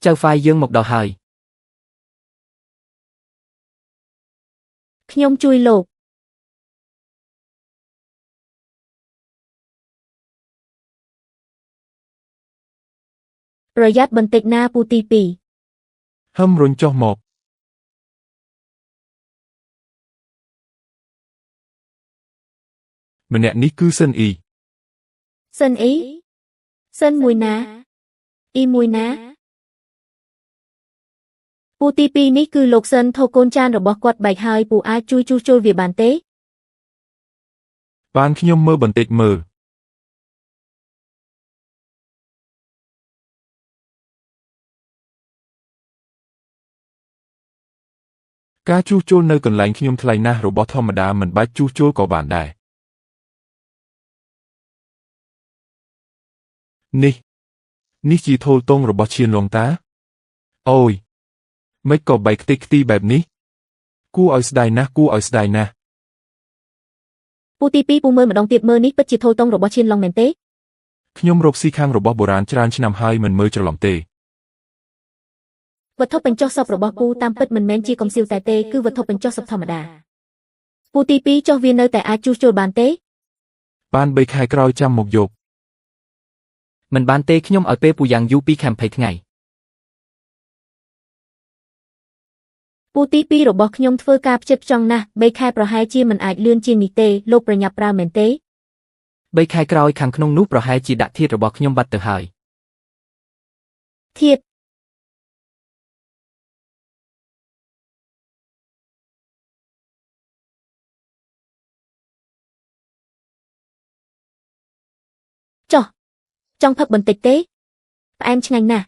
ចៅហ្វាយយើងមកដល់ហើយ ខ្ញុំជួយលោក ប្រយ័ត្នបន្តិចណាពូទីពីរ ហឹមរុញចុះមក ម្នាក់នេះគឺសិនអ៊ី សិនអ៊ីសិនមួយណាអ៊ីមួយណាពូទីពីរនេះគឺលោកសិនថូកូនចានរបស់គាត់បែកហើយពូអាចជួយជួសជុលវាបានទេ បានខ្ញុំមើលបន្តិចមើលការជួសជុលនៅកន្លែងខ្ញុំថ្លៃណាស់របស់ធម្មតាមិនបាច់ជួសជុលក៏បានដែរនេះនេះជាថូលតុងរបស់ឈៀនលងតាអូយមិនក៏បែកខ្ទេចខ្ទីបែបនេះគួរឲ្យស្ដាយណាស់គួរឲ្យស្ដាយណាស់ ពូទីពីរពូមើលម្ដងទៀតមើលនេះពិតជាថូលតុងរបស់ឈៀនឡុងមែនទេ ខ្ញុំរកស៊ីខាងរបស់បុរាណច្រើនឆ្នាំហើយមិនមើលច្រឡំទេ វត្ថុបញ្ចុះសពរបស់ពូតាមពិតមិនមែនជាកំសៀវតែទេគឺវត្ថុបញ្ចុះសពធម្មតាពូទីពីរចុះវានៅតែអាចជួសជុលបានទេ បាន3ខែក្រោយចាំមកយក មិនបានទេខ្ញុំឲ្យពេលពូយ៉ាងយូរ2ខែ20ថ្ងៃ ពូទីពីររបស់ខ្ញុំធ្វើការផ្ចិតផ្ចង់ណាស់3ខែប្រហែលជាមិនអាចលឿនជាងនេះទេលោកប្រញាប់ប្រើមែនទេ 3ខែក្រោយខាងក្នុងនោះប្រហែលជាដាក់ធាតុរបស់ខ្ញុំបាត់ទៅហើយ ធាតុចុះចង់ផឹកបន្តិចទេផ្អែមឆ្ងាញ់ណាស់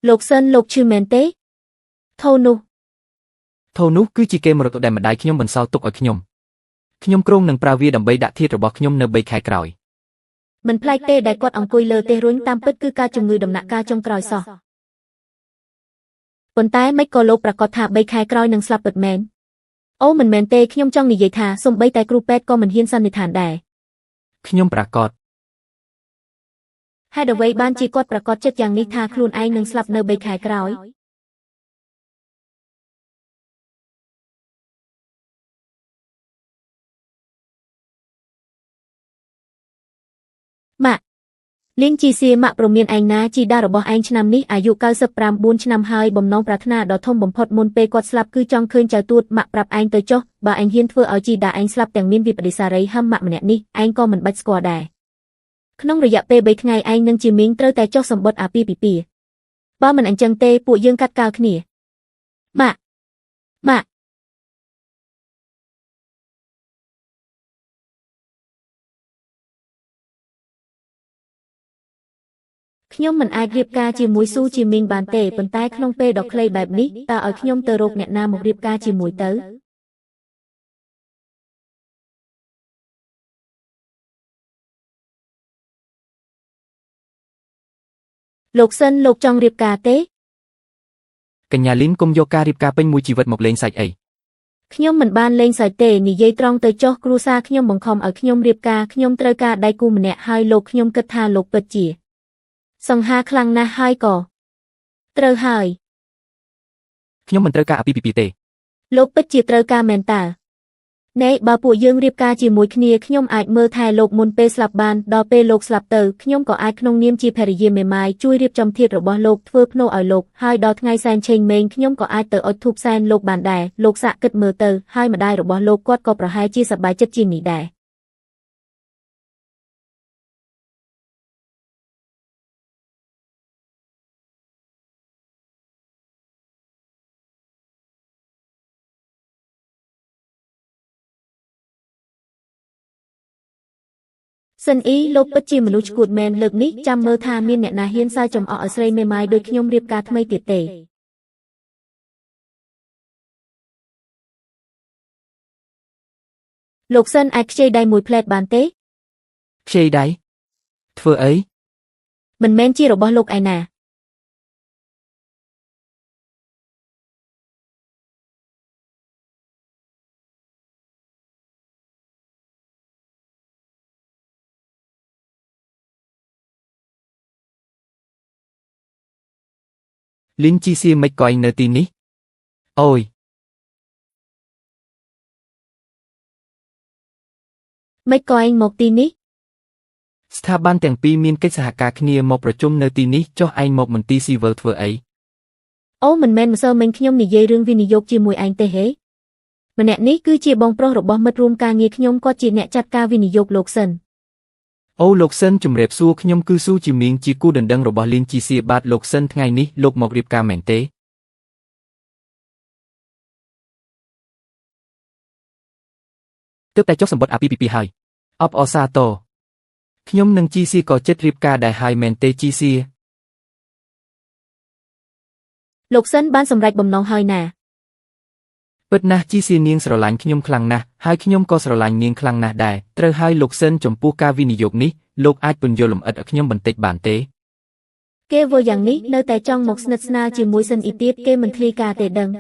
លោកសិនលោកឈឺមែនទេថូនោះ ថូនោះគឺជាគេមរតកដែលម្ដាយខ្ញុំបន្សល់ទុកឲ្យខ្ញុំខ្ញុំគ្រោងនឹងប្រើវាដើម្បីដាក់ធាតុរបស់ខ្ញុំនៅ3ខែក្រោយ មិនប្លែកទេដែលគាត់អង្គុយលើទេរុញតាមពិតគឺការជំងឺដំណាក់កាលចុងក្រោយសោះប៉ុន្តែមិនក៏លោកប្រកាសថា3ខែក្រោយនឹងស្លាប់ពិតមែនអូមិនមែនទេខ្ញុំចង់និយាយថាសូម្បីតែគ្រូពេទ្យក៏មិនហ៊ានសន្និដ្ឋានដែរ ខ្ញុំប្រកាស ហេតុអ្វីបានជាគាត់ប្រកាសចិត្តយ៉ាងនេះថាខ្លួនឯងនឹងស្លាប់នៅ3ខែក្រោយម៉ាក់លៀងជីសៀម៉ាក់ព្រមានឯងណាជីតារបស់ឯងឆ្នាំនេះអាយុ99ឆ្នាំហើយបំណងប្រាថ្នាដ៏ធំបំផុតមុនពេលគាត់ស្លាប់គឺចង់ឃើញចៅទួតម៉ាក់ប្រាប់ឯងទៅចុះបើឯងហ៊ានធ្វើឲ្យជីតាឯងស្លាប់ទាំងមានវិបដិសារីហឹមម៉ាក់ម្នាក់នេះឯងក៏មិនបាច់ស្គាល់ដែរក្នុងរយៈពេល3ថ្ងៃឯងនឹងជាមីងត្រូវតែចុះសម្បត្តិអាពាហ៍ពិពាហ៍បើមិនអញ្ចឹងទេពួកយើងកាត់កាលគ្នាម៉ាក់ម៉ាក់ខ្ញុំមិនអាចរៀបការជាមួយស៊ូជាមីងបានទេប៉ុន្តែក្នុងពេលដ៏ខ្លីបែបនេះតើឲ្យខ្ញុំទៅរកអ្នកណាមករៀបការជាមួយទៅលោកសិនលោកចង់រៀបការទេ កញ្ញាលីនកុំយកការរៀបការពេញមួយជីវិតមកលេងសាច់អី ខ្ញុំមិនបានលេងសើចទេនិយាយត្រង់ទៅចុះគ្រួសារខ្ញុំបង្ខំឲ្យខ្ញុំរៀបការខ្ញុំត្រូវការដៃគូម្នាក់ហើយលោកខ្ញុំគិតថាលោកពិតជាសង្ហាខ្លាំងណាស់ហើយក៏ត្រូវហើយ ខ្ញុំមិនត្រូវការអាពាហ៍ពិពាហ៍ទេ លោកពិតជាត្រូវការមែនតើណែបើពួកយើងរៀបការជាមួយគ្នាខ្ញុំអាចមើលថែលោកមុនពេលស្លាប់បានដល់ពេលលោកស្លាប់ទៅខ្ញុំក៏អាចក្នុងនាមជាភរិយាមេម៉ាយជួយរៀបចំធាតុរបស់លោកធ្វើភ្នោឲ្យលោកហើយដល់ថ្ងៃសែនឆេងមេងខ្ញុំក៏អាចទៅអុជធូបសែនលោកបានដែរលោកសាកគិតមើលទៅហើយម្ដាយរបស់លោកគាត់ក៏ប្រហែលជាសប្បាយចិត្តជាងនេះដែរសិនអ៊ីលោកពិតជាមនុស្សឆ្កួតមែនលើកនេះចាំមើលថាមានអ្នកណាហ៊ានសើចំអកឲ្យស្រីមេម៉ាយដូចខ្ញុំរៀបការថ្មីទៀតទេលោកសិនអាចខ្ចីដៃមួយផ្លែតបានទេ ខ្ចីដៃធ្វើអី មិនមែនជារបស់លោកឯណា លីនជីសៀមិនក៏ឯងនៅទីនេះអូយ មិនក៏ឯងមកទីនេះ ស្ថាប័នទាំងពីរមានកិច្ចសហការគ្នាមកប្រជុំនៅទីនេះចុះឯងមកមន្ទីរស៊ីវិលធ្វើអី អូមិនមែនម្សិលមិញខ្ញុំនិយាយរឿងវិនិយោគជាមួយឯងទេហេម្នាក់នេះគឺជាបងប្រុសរបស់មិត្តរួមការងារខ្ញុំគាត់ជាអ្នកចាត់ការវិនិយោគលោកសិន អូលោកសិនជំរាបសួរខ្ញុំគឺស៊ូជីមីងជាគូដណ្ដឹងរបស់លីនជីសៀបាទលោកសិនថ្ងៃនេះលោកមករៀបការមែនទេទើបតែចុះសម្បត្តិអាពាហ៍ពិពាហ៍ហើយអបអរសាទរខ្ញុំនឹងជីសៀក៏ចិត្តរៀបការដែរហើយមែនទេជីសៀ លោកសិនបានសម្រេចបំណងហើយណា ពិតណាស់ជីសៀនាងស្រឡាញ់ខ្ញុំខ្លាំងណាស់ហើយខ្ញុំក៏ស្រឡាញ់នាងខ្លាំងណាស់ដែរត្រូវហើយលោកសិនចំពោះការវិនិយោគនេះលោកអាចពន្យល់លម្អិតឲ្យខ្ញុំបន្តិចបានទេ គេធ្វើយ៉ាងនេះនៅតែចង់មកស្និទ្ធស្នាលជាមួយសិនអ៊ីទៀតគេមិនធ្លាយការទេដឹង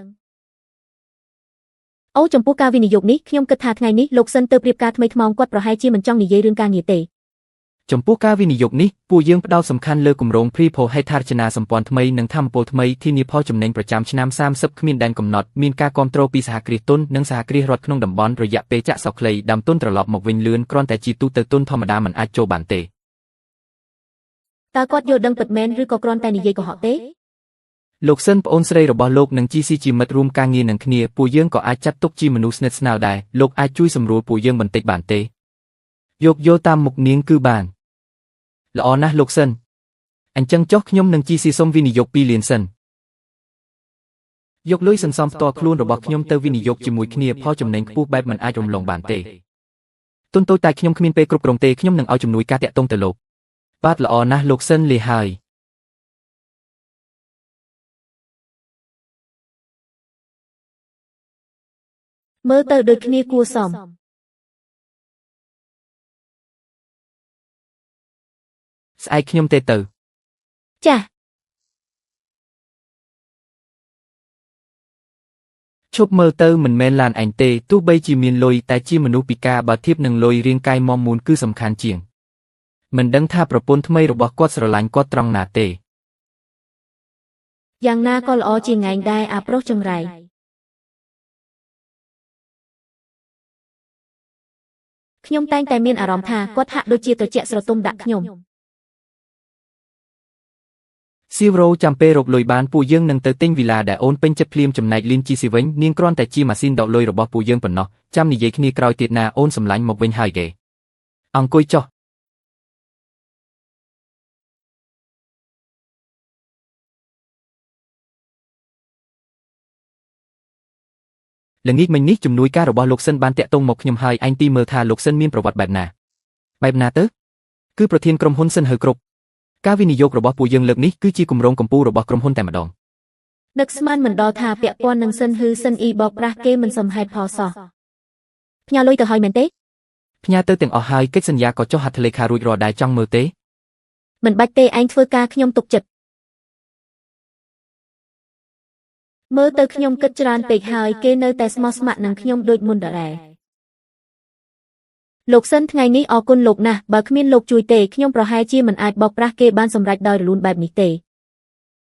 អូចំពោះការវិនិយោគនេះខ្ញុំគិតថាថ្ងៃនេះលោកសិនទៅប្រៀបការថ្មីថ្មោងគាត់ប្រហែលជាមិនចង់និយាយរឿងការងារទេ ចំពោះការវិនិយោគនេះពួកយើងផ្ដោតសំខាន់លើគម្រោងព្រីផូហេដ្ឋារចនាសម្ព័ន្ធថ្មីនិងធម្មពលថ្មីធានាផលចំណេញប្រចាំឆ្នាំ30គ្មានដែនកំណត់មានការគាំទ្រពីសហគ្រាសទុននិងសហគ្រាសរដ្ឋក្នុងតំបន់រយៈពេលចាក់សោខ្លីដើមទុនត្រឡប់មកវិញលឿនគ្រាន់តែជាទូទៅទុនធម្មតាមិនអាចចូលបានទេ តើគាត់យល់ដឹងពិតមែនឬក៏គ្រាន់តែនិយាយកុហកទេ លោកសិនប្អូនស្រីរបស់លោកនិងជីស៊ីជាមិត្តរួមការងារនឹងគ្នាពួកយើងក៏អាចចាត់ទុកជាមនុស្សស្និទ្ធស្នាលដែរលោកអាចជួយសម្រួលពួកយើងបន្តិចបានទេយោគយល់តាមមុខនាងគឺបានល្អណាស់លោកសិនអញ្ចឹងចុះខ្ញុំនឹងជីស៊ីសុំវិនិយោគ2លានសិនយកលុយសន្សំផ្ទាល់ខ្លួនរបស់ខ្ញុំទៅវិនិយោគជាមួយគ្នាផលចំណេញខ្ពស់បែបមិនអាចរំលងបានទេទុនតូចតែខ្ញុំគ្មានពេលគ្រប់គ្រងទេខ្ញុំនឹងឲ្យជំនួយការតាក់ទងទៅលោកបាទល្អណាស់លោកសិនលាហើយ មើលទៅដូចគ្នាគួរសម ស្អែកខ្ញុំទេទៅ ចាស ឈប់មើលទៅមិនមែនឡានឯងទេទោះបីជាមានលុយតែជាមនុស្សពិការបើធៀបនឹងលុយរាងកាយមាំមួនគឺសំខាន់ជាងមិនដឹងថាប្រពន្ធថ្មីរបស់គាត់ស្រឡាញ់គាត់ត្រង់ណាទេ យ៉ាងណាក៏ល្អជាងឯងដែរអាប្រុសចង្រៃខ្ញុំតែងតែមានអារម្មណ៍ថាគាត់ហាក់ដូចជាត្រជាក់ស្រទុំដាក់ខ្ញុំ សៀវរ៉ូចាំពេលរកលុយបានពួកយើងនឹងទៅទិញវីឡាដែលអូនពេញចិត្តភ្លាមចំណែកលីនជីស៊ីវិញនាងគ្រាន់តែជាម៉ាស៊ីនដកលុយរបស់ពួកយើងប៉ុណ្ណោះចាំនិយាយគ្នាក្រោយទៀតណាអូនសម្លាញ់មកវិញហើយគេអង្គុយចុះល្ងាចមិញនេះជំនួយការរបស់លោកសិនបានតាក់ទងមកខ្ញុំហើយឯងទីមើលថាលោកសិនមានប្រវត្តិបែបណាបែបណាទៅគឺប្រធានក្រុមហ៊ុនសិនហៅគ្រប់ការវិនិយោគរបស់ពួកយើងលើកនេះគឺជាគម្រោងកម្ពុជារបស់ក្រុមហ៊ុនតែម្ដង នឹកស្មានមិនដល់ថាពាក់ព័ន្ធនឹងសិនហឺសិនអ៊ីបោកប្រាស់គេមិនសមហេតុផលសោះផ្ញើលុយទៅហើយមែនទេ ផ្ញើទៅទាំងអស់ហើយកិច្ចសន្យាក៏ចុះហត្ថលេខារួចរាល់ដែរចង់មើលទេ មិនបាច់ទេឯងធ្វើការខ្ញុំទុកចិត្តមើលទៅខ្ញុំគិតច្រើនពេកហើយគេនៅតែស្មោះស្ម័គ្រនឹងខ្ញុំដូចមុនដដែលលោកសិនថ្ងៃនេះអរគុណលោកណាស់បើគ្មានលោកជួយទេខ្ញុំប្រហែលជាមិនអាចបោកប្រាស់គេបានសម្រេចដោយរលូនបែបនេះទេ